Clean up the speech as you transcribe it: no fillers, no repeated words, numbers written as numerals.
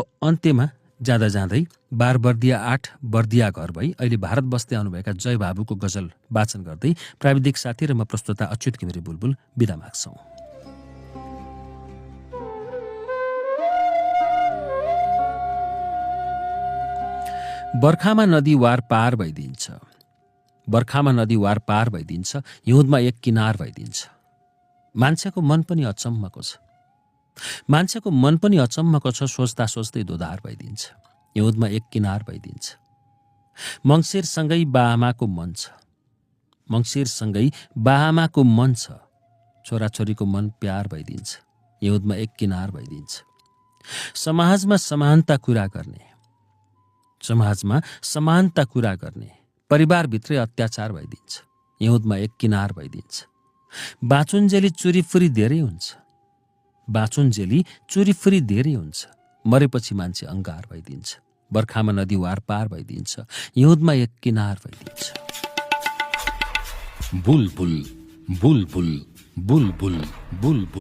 अन्त्यमा जाँदा जाँदै 12 बर्दिया 8 बर्दिया घर भई अहिले भारत बस्दै आउनुभएका जय बाबुको गजल वाचन गर्दै प्राविधिक साथी र म प्रस्तुता अच्युत घिमिरे बुलबुल बिदा माग्छौं। बर्खामा नदी वार पार भइदिन्छ, बर्खामा नदी वार पार भइदिन्छ, हिउँदमा एक किनार भइदिन्छ। मान्छेको मन पनि अचम्मको छ, मान्छेको मन पनि अचम्मको छ, सोच्दा सोच्दै दोधार भइदिन्छ, हिउँदमा एक किनार भइदिन्छ। मङ्सिरसँगै बाआमाको मन छ, मङ्सिरसँगै बाआमाको मन छ, छोराछोरीको मन प्यार भइदिन्छ, हिउँदमा एक किनार भइदिन्छ। समाजमा समानता कुरा गर्ने, समाजमा समानता कुरा गर्ने, परिवारभित्रै अत्याचार भइदिन्छ, हिउँदमा एक किनार भइदिन्छ। बाँचुन्जेली चुरीफुरी धेरै हुन्छ, बाँचुन्जेली चुरीफुरी धेरै हुन्छ, मरेपछि मान्छे अङ्गार भइदिन्छ। बर्खामा नदी वार पार भइदिन्छ, हिउँदमा एक किनार भइदिन्छ। बुलबुल बुलबुल बुलबुल बुलबुल